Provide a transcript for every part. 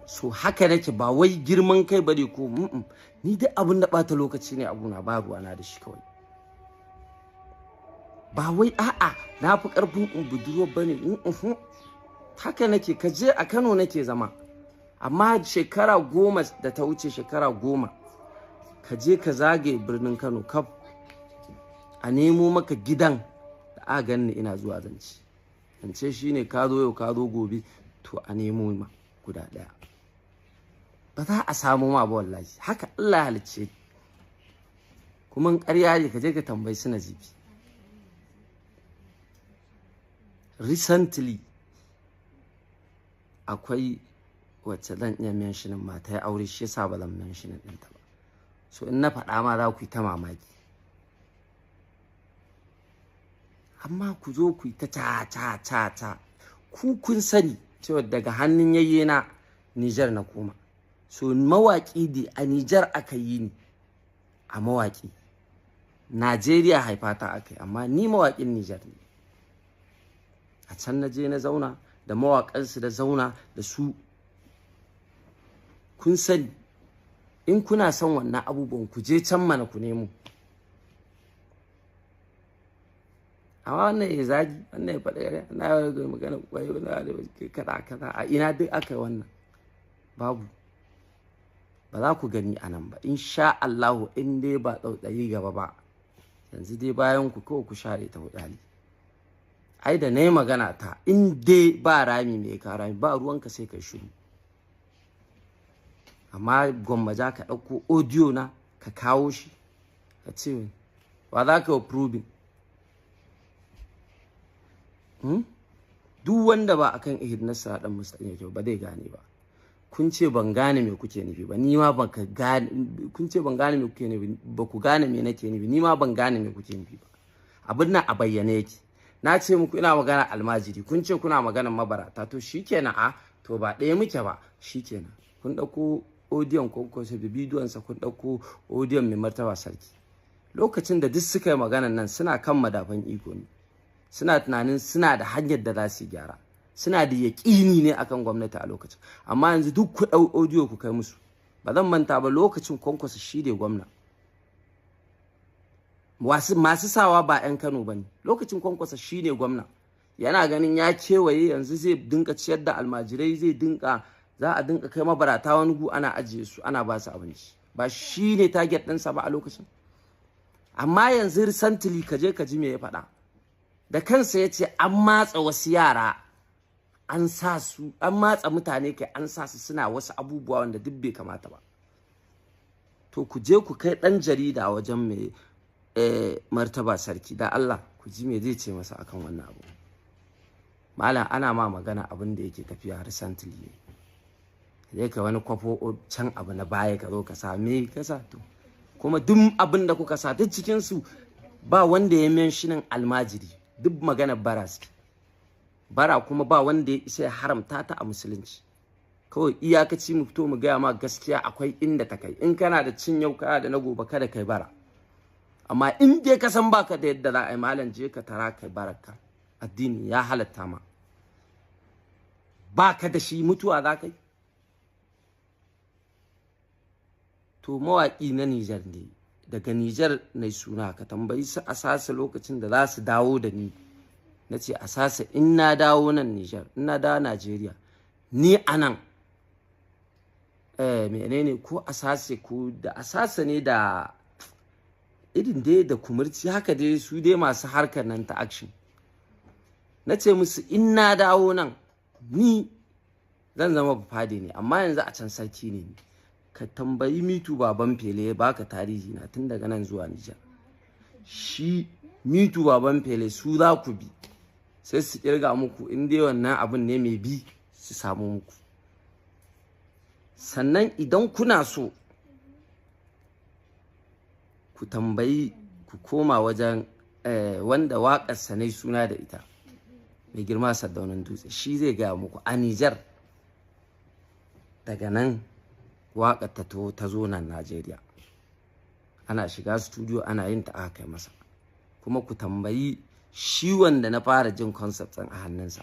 So haka nake, ba wai girman kai bane ko ni duk abin da bata lokaci ne abuna, ba ruwana da shi kawai. Ba wai a'a na fi karfin in budurwa bane, haka nake. Ka je a Kano nake zama, amma shekara 10 da ta wuce, shekara 10, ka je ka zagaye birnin Kano kaf a nemo maka gidan da aka ganni ina zuwa zance. Zance shine ka zo yau ka zo gobe, to a nemo ma guda ɗaya. Ba za a samu ma ba wallahi, haka Allah ya halicce. Kuma in ƙarya ne ka je ka tambayi su Nazifi. Recently akwai wacce zan iya mentioning ma ta yi aure, shi yasa ba zan mentioning ɗinta ba. So in na faɗa ma za ku yi ta mamaki. Amma ku zo ku yi ta ca ca ca ca. Ku kun sani cewa daga hannun yayyena Nijar na koma. So mawaƙi dai a Nijar aka yi ni a mawaƙi. Najeriya haifata aka yi, amma ni mawaƙin Nijar ne. A can na je na zauna da mawaƙansu, da zauna da su. Kun sani, in kuna son wannan abubuwan ku je can mana ku nemo. Amma wannan ya zagi, wannan ya faɗi ƙarya, na yi magana kwai, wannan kaza kaza, a ina duk aka yi wannan? Babu. Ba za ku gani a nan ba insha Allahu, in dai ba tsautsayi gaba ba. Yanzu dai bayan ku kawai ku share ta hudali. Ai da na yi magana ta, in dai ba rami mai ka rami ba ruwanka sai ka shiru. Amma gwamma za ka ɗauko audio na ka kawo shi ka ce ba za ka yi proving. Duk wanda ba akan ihdinas siratal mustaqim yake ba zai gane ba. Kun ce ban gane me kuke nufi ba, ni ma ban gane. Kun ce ban gane me kuke nufi ba, ku gane me nake nufi, ni ma ban gane me kuke nufi ba. Abin nan a bayyane yake. Na ce muku ina magana almajiri, kun ce kuna magana mabarata, to shikenan, a to ba ɗaya muke ba, shikenan. Kun ɗauko odiyon Kwankwaso da bidiyonsa, kun ɗauko odiyon mai martaba sarki. Lokacin da duk suka yi maganan nan suna kan madafan iko ne, suna tunanin suna da hanyar da za su gyara, suna da yaƙini ne akan gwamnati a lokacin. Amma yanzu duk ku ɗau audio ku kai musu. Ba zan manta ba lokacin Kwankwaso shi ne gwamna. Masu sawa ba 'yan Kano ba ne. Lokacin Kwankwaso shi ne gwamna, yana ganin ya kewaye, yanzu zai dinka ciyar da almajirai, zai dinka, za a dinka kai mabarata wani gu ana ajiye su, ana ba su abinci. Ba shi ne target ɗinsa ba a lokacin. Amma yanzu recently ka je ka ji me ya faɗa da kansa, ya ce an matsa wasu yara, an sa su, an matsa mutane kai, an sa su suna wasu abubuwa wanda duk bai kamata ba. To ku je ku kai ɗan jarida wajen mai martaba sarki, da Allah ku ji me zai ce masa akan wannan abu. Malam, ana ma magana abin da yake tafiya recently ne. Zai ka wani kwafo can abu na baya ka zo ka sa me ka sa. To kuma duk abin da kuka sa duk cikin su ba wanda ya menshinin almajiri, duk magana bara suke. Bara kuma ba wanda ya isa ya haramta ta a musulunci. Kawai iyakaci mu fito mu gaya ma gaskiya, akwai inda ta kai. In kana da cin yau kana da na gobe, kada kai bara. Amma in dai ka san baka da yadda za a yi, malam je ka tara kai baraka, addini ya halatta ma. Baka da shi mutuwa za ka yi. To mawaƙi na Nijar ne, daga Nijar na suna. Ka tambayi su Asasa lokacin da za su dawo da ni. Na ce Asasa in na dawo nan Nijar, in na dawo Najeriya, ni anan menene ko Asase ko da Asasa ne da irin dai da kumurci haka dai, su dai masu harkar nan ta action. Na ce musu in na dawo nan ni zan zama bafade ne, amma yanzu a can sarki ne. Ka tambayi Mitu baban Fele ya baka tarihi na tun daga nan zuwa Nijar. Shi Mitu baban Fele su za ku bi, sai su kirga muku in dai wannan abun ne mai bi su samu muku. Sannan idan kuna so ku tambayi, ku koma wajen wanda waƙar ne suna da ita, mai girma Sardaunan Dutse, shi zai gaya muku a Nijar daga nan waƙar ta zo nan Najeriya. Ana shiga studio ana yin ta aka kai masa. Kuma ku tambayi shi wanda na fara jin concept ɗin a hannunsa.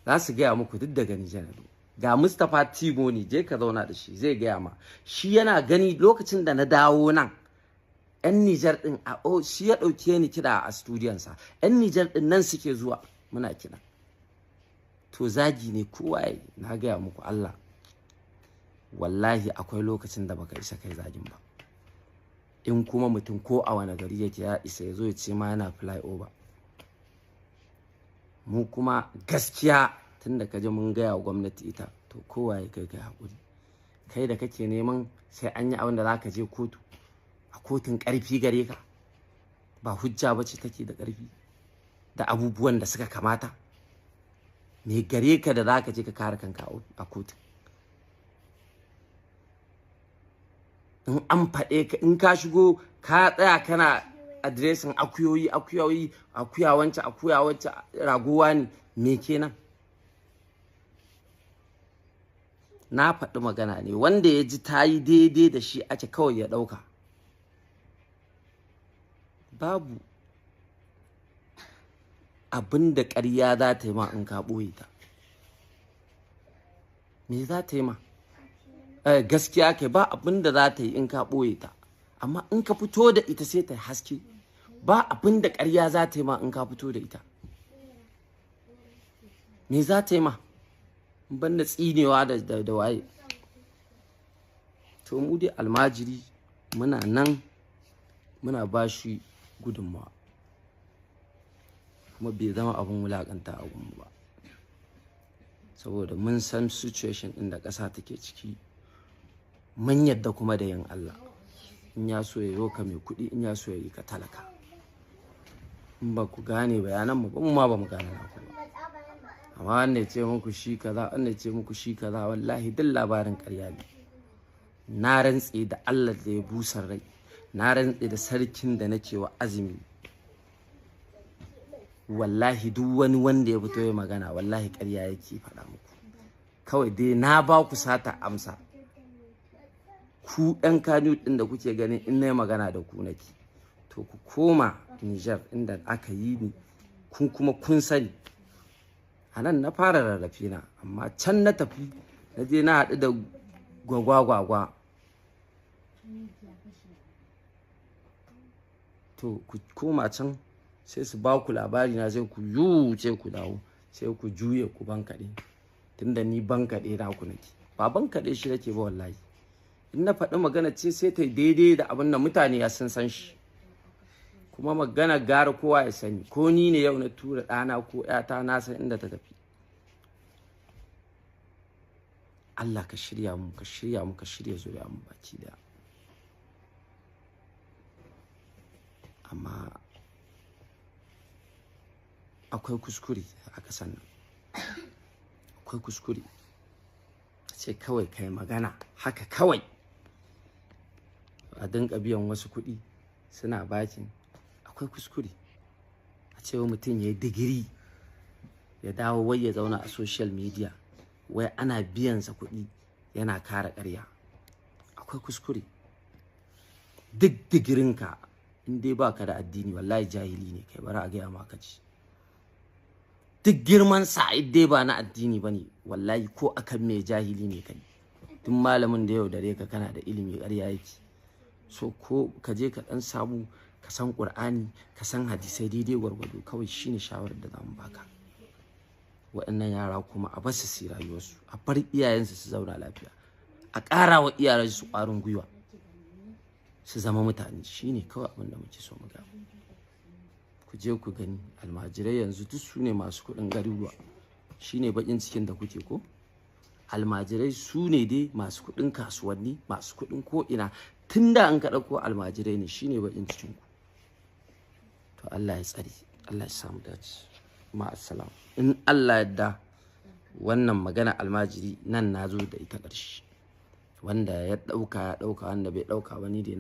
Za su gaya muku duk daga Nijar. Ga Mustapha Timoni, je ka zauna da shi, zai gaya ma. Shi yana gani lokacin da na dawo nan, 'yan Nijar din a shi ya ɗauke ni kiɗa a studiyonsa. 'Yan Nijar din nan suke zuwa muna kiɗa. To zagi ne kowa ya, na gaya muku Allah, wallahi akwai lokacin da baka isa kai zagin ba. In kuma mutum ko a wani gari yake ya isa ya zo ya ce ma yana fly over. Mu kuma gaskiya, tunda ka ji mun gaya wa gwamnati ita, to kowa ya kai kai hakuri. Kai da kake neman sai an yi abin da za ka je kotu, a kotun ƙarfi gare ka, ba hujja ba ce take da ƙarfi da abubuwan da suka kamata. Me gare ka da za ka je ka kare kanka a kotun? In an faɗe ka, in ka shigo ka tsaya kana adiresin akuyoyi, akuyoyi, akuya wance, akuya wance, ragowa ne, me kenan? Na faɗi magana ne wanda ya ji ta yi daidai da shi ake kawai ya ɗauka. Babu abin da ƙarya za ta yi ma in ka ɓoye ta. Me za ta yi ma? Gaskiya kai, ba abin da za ta yi in ka ɓoye ta. Amma in ka fito da ita sai ta haske. Ba abin da ƙarya za ta yi ma in ka fito da ita. Me za ta yi ma? Banda tsinewa da waye. To mu dai almajiri muna nan muna ba shi gudunmawa, kuma bai zama abin wulakanta a gunmu ba, saboda mun san situation ɗin da ƙasa take ciki. Mun yadda kuma da yin Allah, in ya so ya yi ka mai kuɗi, in ya so ya yi ka talaka. In ba ku gane bayanan mu ba, mu ma ba mu gane naku ba. Amma wanda ya ce muku shi kaza, wanda ya ce muku shi kaza, wallahi duk labarin ƙarya ne. Na rantse da Allah da ya busar rai, na rantse da sarkin da nake wa azumi, wallahi duk wani wanda ya fito ya magana, wallahi ƙarya yake faɗa muku. Kawai dai na ba ku sata amsa. Ku ɗan Kano ɗin da kuke ganin in na magana da ku nake, to ku koma Nijar inda aka yi ni, kun kuma kun sani a nan na fara rarrafe na, amma can na tafi na je na haɗu da gwagwa-gwagwa. To ku koma can sai su ba ku labari na, sai ku yuce ku dawo, sai ku juye ku bankaɗe. Tunda ni bankaɗe na ku nake, ba bankaɗe shi nake ba wallahi. In na faɗi magana ce sai ta daidai da abin da mutane ya sun san shi. Kuma magana gara kowa ya sani, ko ni ne yau na tura ɗana ko ‘yata, na san inda ta tafi. Allah ka shirya mu, ka shirya mu, ka shirya zuriya mu baki daya. Amma akwai kuskure a ƙasan nan, akwai kuskure ce kawai kai magana haka kawai a dinka biyan wasu kuɗi suna bakin. Akwai kuskure a cewa mutum ya yi digiri ya dawo wai ya zauna a social media wai ana biyansa kuɗi yana kare ƙarya. Akwai kuskure. Duk digirinka in dai baka da addini, wallahi jahili ne kai, bari a gaya maka ci. Duk girman sa in dai ba na addini bane, wallahi ko akan me jahili ne kai. Duk malamin da yau dare ka kana da ilimi, ƙarya yake. So ko ka je ka dan samu ka san Qur'ani, ka san hadisai daidai gwargwado, kawai shine shawarar da zamu baka. Waɗannan yara kuma a basu su rayuwarsu, a bar iyayensu su zauna lafiya, a ƙara wa iyayensu ƙwarin gwiwa su zama mutane. Shine kawai abin da muke so mu ga. Ku je ku gani almajirai yanzu duk su ne masu kuɗin garuruwa. Shine baƙin cikin da kuke ko? Almajirai su ne dai masu kuɗin kasuwanni, masu kuɗin ko'ina. Tun da an ka ɗauko almajirai ne, shine baƙin cikin ku. To Allah ya tsare, Allah ya samu dace. Ma'assalam. In Allah yadda wannan magana almajiri nan na zo da ita ƙarshe. Wanda ya ɗauka ya ɗauka, wanda bai ɗauka ba ni dai.